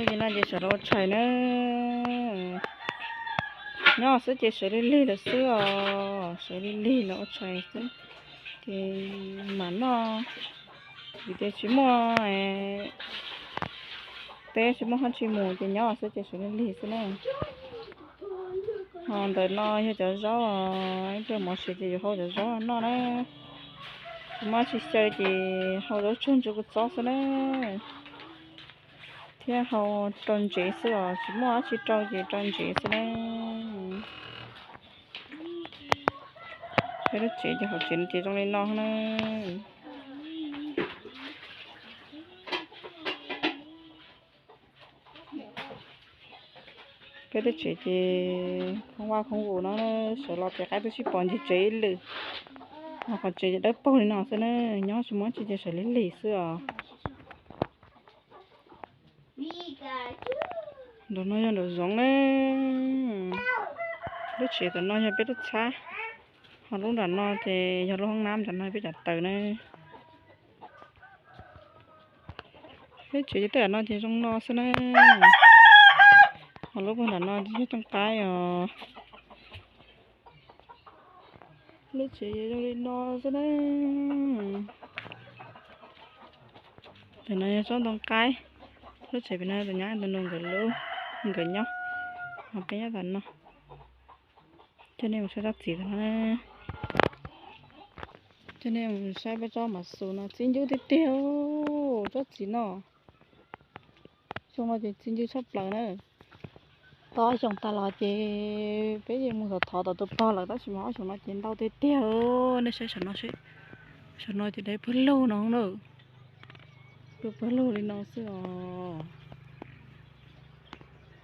Li no ces sawv los ua tshais na. Nyob xwb ces sawv lig lig lawm xwb os, sawv lig lig los ua tshais xwb. Ces mam noj, vim tias tsis muaj teb tsis muaj qhov tsis mus ces nyob xwb ces sawv lig lig xwb na. Ho ntawm no yog cov zaub, ib pliag mov siav ces yuav hau cov zaub noj na. Tsis muaj dab tsi xyaw ces hau zaub tsuag ntsuag kua txob xwb na. Thiab hau rau ntsev xwb os, tsis muaj dab tsi rau ces rau ntsev xwb na. Peb lub tsev ces hauv tsev no ces zoo li no na. Peb lub tsev ces khoob vaj khoob vus no, sawv los ces qaib twb sib pom ncig tsev ib lwm. Qhov tsev dawb paug li no xwb na, nyob tsis muaj dab tsi ces sawv lig lig xwb os. Nram no yog nram zoov na. Lub tsev tom no yog peb lub txhab, ho lub nram no ces yog lub hoob nab, nram no peb cov taws na. Peb tsev ces tej no ces zoo no xwb na. Ho lub puag nram no ces yog rooj qaib os. Lub tsev zoo li no xwb na. Ntawm no yog tsob ntoo qaib. Lub tsev pem no tus nyab tus nus nkawd lub, nkawd nyob. Ho peb nyob tom no. Coj nej mus saib tsob txiv tom no. Coj nej mus saib peb tsob mas xus no txi ncw tiag tiag. Tsob txiv no, xyoo no ces txi ncw tshaj plaws na. Tau ob xyoos tas los ces peb yeej mus thov thov tau tus pog lawm tab sis mas ob xyoos no ces ntau tiag tiag. Nej saib saum no seb, saum no ces dai pawg lug no na. Pawg lug li no xwb os.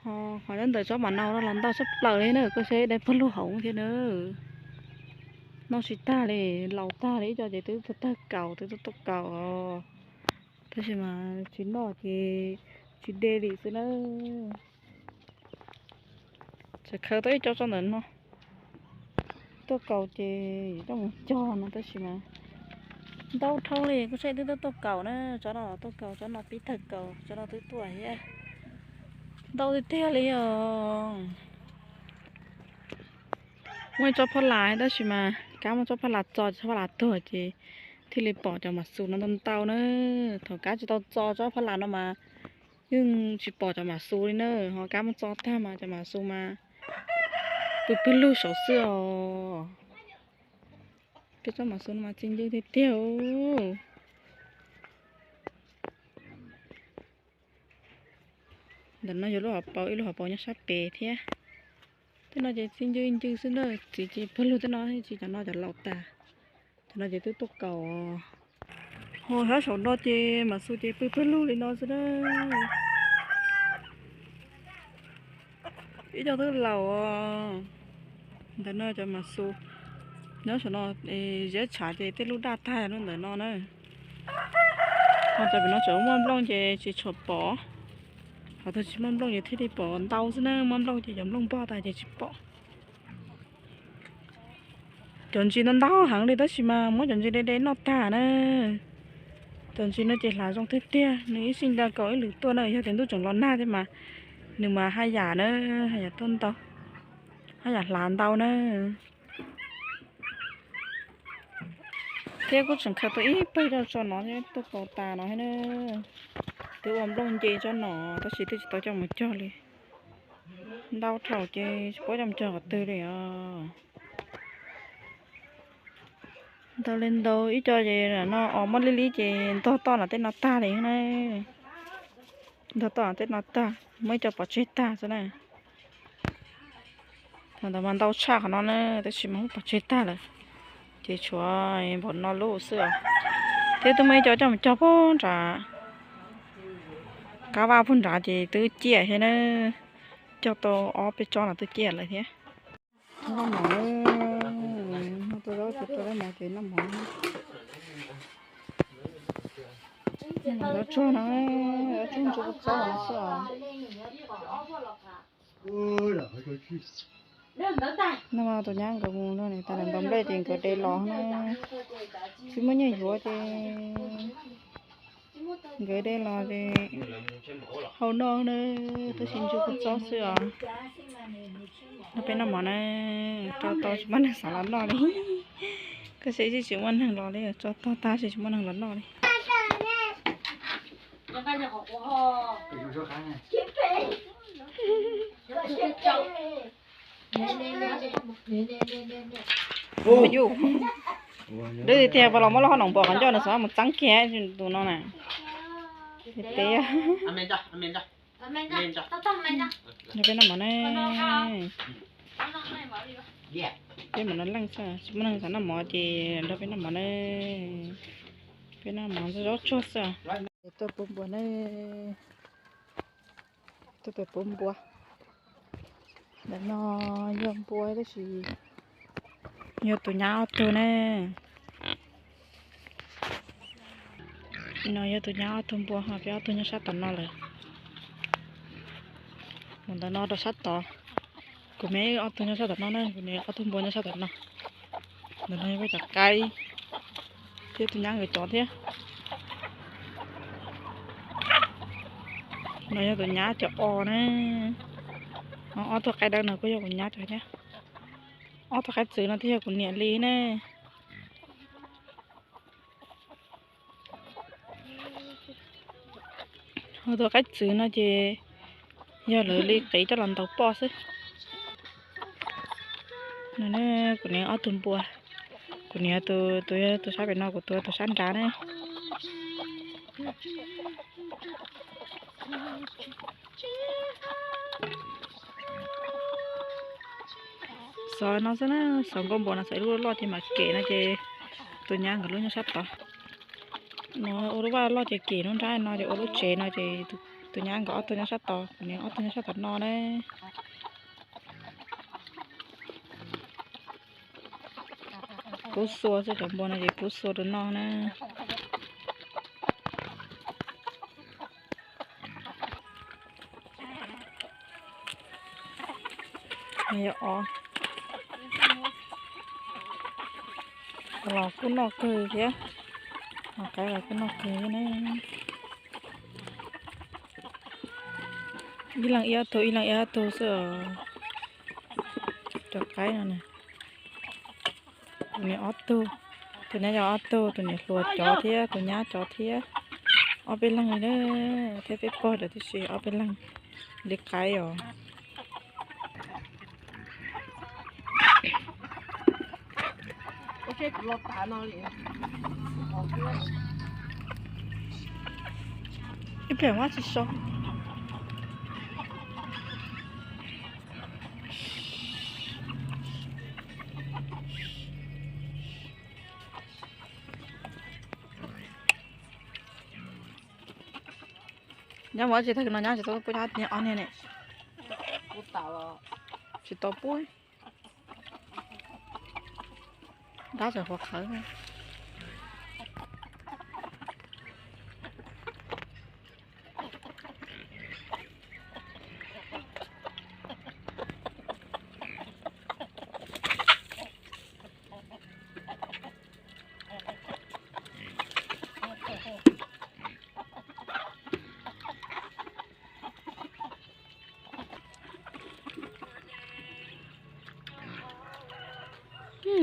Ho nyob ntawm tsob mas nau no los ntau tshaj plaws li na, koj saib dai pawg lug hauv thiab na. Noj tsis tag li, laus tag li, ib co ces twb tawg kaus, twb tuaj kaus os. Tab sis mas tsis noj ces tsis de li xwb na. Tseem khaws tau ib co tso ntawm no. Tuaj kaus ces yuav coj mus cog no tab sis mas ntau dhau li, koj saib twb tuaj kaus na, tsob no tuaj kaus, tsob no pib tawg kaus, tsob no twb tuaj thiab. Ntau tiag tiag li os. Muaj ib tsob phab las tab sis mas kab muab tsob phab las txo, tsob phab las tuag ces thiaj li pom cov mas xus no ntau ntau na. Thaum kab tsis tau txo tsob phab las no mas yeej tsis pom cov mas xus li na, ho kab muab txo tag mas cov mas xus mas pw pawg lug saud xwb os. Peb tsob mas xus no mas txi ncw tiag tiag. Ntawm no yog lub hauv paus, ib lub hauv paus nyob sab pem thiab. Tej no ces txi ncw ncw xwb na, txiv ces pawg lug tej no, txiv cov no cov laus tas. Cov no ces twb tuaj kaus. Ho sab saum no ces mas xus ces pw pawg lug li no xwb na. Ib co twb laus os. Ntawm no cov mas xus nyob saum no, ziab tshav ces tej lub daj tag lub ntawm no na. Ho cov pem no tseem muaj nplooj ces tsis tshua pom. Qhov twg tsis muaj nplooj ces thiaj li pom ntau xwb na, muaj nplooj ces cov nplooj npog tas ces tsis pom. Cov ntsis no ntau heev li tab sis mas muab cov ntsis de de noj tag na. Cov ntsis no ces hlav zoo tiag tiag, nws ib sij ncaws kaus ib lwm tuaj na, yog tias ntuj tseem los nag thiab mas nws mas haj yam na, haj yam tuaj ntau, haj yam hlav ntau na. Thiab kuj tseem khaws tau ib pawg coj tso no thiab, tuaj kaus tas no thiab na. Twb ua nplooj nce tsob no tab sis twb tsis tau coj mus cog li. Ntau dhau ces tsis paub coj mus cog qhov twg li os. Ntau li ntau, ib co ces no os, muab lib lib ces ntog toj no tej no tag li na. Ntog toj no tej no tag, muab ib co pov tseg tag xwb na. Thaum ntawd mas ntau tshaj qhov no na, tab sis mas muab pov tseg tag lawm, ces tshuav npaum no lub xwb os. Thiab twb muaj ib co coj mus cog puag nrad, qab vaj puag nrad ces twb ciaj thiab na, cog tau ob peb tsob no twb ciaj lawm thiab. Noj mov, noj tau zaub tsuag rau lawm ces noj mov. Zaub tsuag no, zaub tsuag ntsuab kua txob no xwb os. Noj mas tus nyab nkawd mus nrog niam tais lawv ntaus nplej ces nkawd de los na. Tsis muaj nyiaj yuav ces Nkawd dej los ces hau noj na, tab sis ntsuj kua txob xwb os. Nrog peb noj mov na, tso tau tsis muaj neeg xav los noj li. Koj saib tsis muaj neeg los li, tso tau tag tsis muaj neeg los noj li. Dawb tiag tiag, pas los muab lub hauv noom npua qhov ncauj no xwb mus txeeb kiag tus no na. Teb, nrog peb noj mov na. Peb mam noj leej xwb, tsis muaj neeg xav noj mov ces nrog peb noj mov na. Peb noj mov zaub tsuag xwb. Tuaj puv npua na. Tuaj pem puv npua. Ntawm no yog npua tab sis yog tus nyab ob tug ne. No yog tus nyab ob tug npua ho peb ob tug nyob sab tom no lawm. Mus ntawm no rau sab tod. Kuv me ob tug nyob sab tom no na, kuv niam ob tug npua nyob sab tom no. Ntawm no yog peb cov qaib thiab tus nyab nkawd cov thiab. No yog tus nyab cov os na. Ob tug qaib dawb no kuj yog kuv nyab cov thiab. Ob tug qaib txwv no twb yog kuv niam li ne. Ho tus qaib txwv no ces yog lawv li qiv coj los ntaus poj xwb. No kuv niam ob tug npua, kuv niam tus, tus, tus sab pem no, kuv tus, tus sab nrad ne. Xov no xwb na, xov nkauj npua no xov ib lub loj ces mam kem no ces tus nyab nkawd lub nyob sab tod. No ua lub vaj loj ces kem lub nrab no ces ua lub tsev no ces tus nyab nkawd ob tug nyob sab tod, kuv niam ob tug nyob sab tom no na. Pub xua xwb, cov npua no ces pub xua rau noj na. Yog os, los kuj noj kawg thiab, os qaib los kuj noj kawg thiab ne. Ib leeg ib ob tug, ib leeg ib ob tug xwb os. Cov qaib no na. Tus niam ob tug, tus nyab yog ob tug, tus niam hluas cov thiab tus nyab cov thiab. Ob peb leeg li na, thiab peb pog lawm tib si, ob peb leeg li qaib os. Ib pliag muab tsis so. Nyob mus tsis tag no nyob tsis tau pub nyob ob niag ne. Tsis tau pub. Dab tseem qhuav qhawv.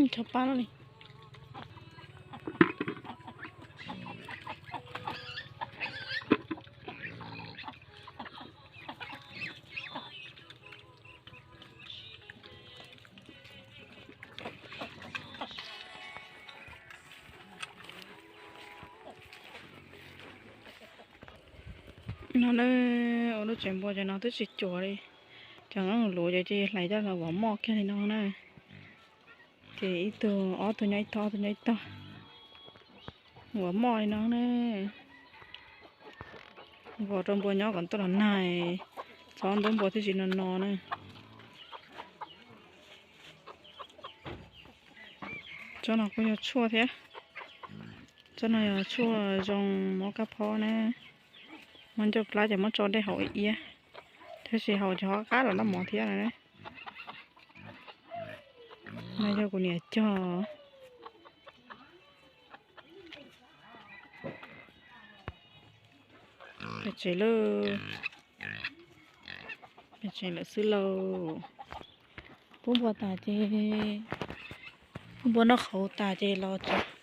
Tshov pab no li. No na, ua lub tsev npua ces no twb tsis cuam li. Cov nqeeb luv ces cia li hlais coj los vov moj kiag li no na. Ces ib tug ob tug nyob ib tog, ob tug nyob ib tog, vov moj li no na. Vov rau npua nyob kom tuaj los nag, txhob ntub npua thiaj tsis no no na. Tsob no kuj yog tshuaj thiab. Tsob no yog tshuaj zoo mob kab phob na. Muab ncauj plab ces muab tso dej haus ib iab, tab sis haus ces ho qab los noj mov thiab na. No yog kuv niam cog. Tsev lawm, tsev lawm xwb lauj. Pub npua tas ces, pub npua noj qhauv tas ces los tsev.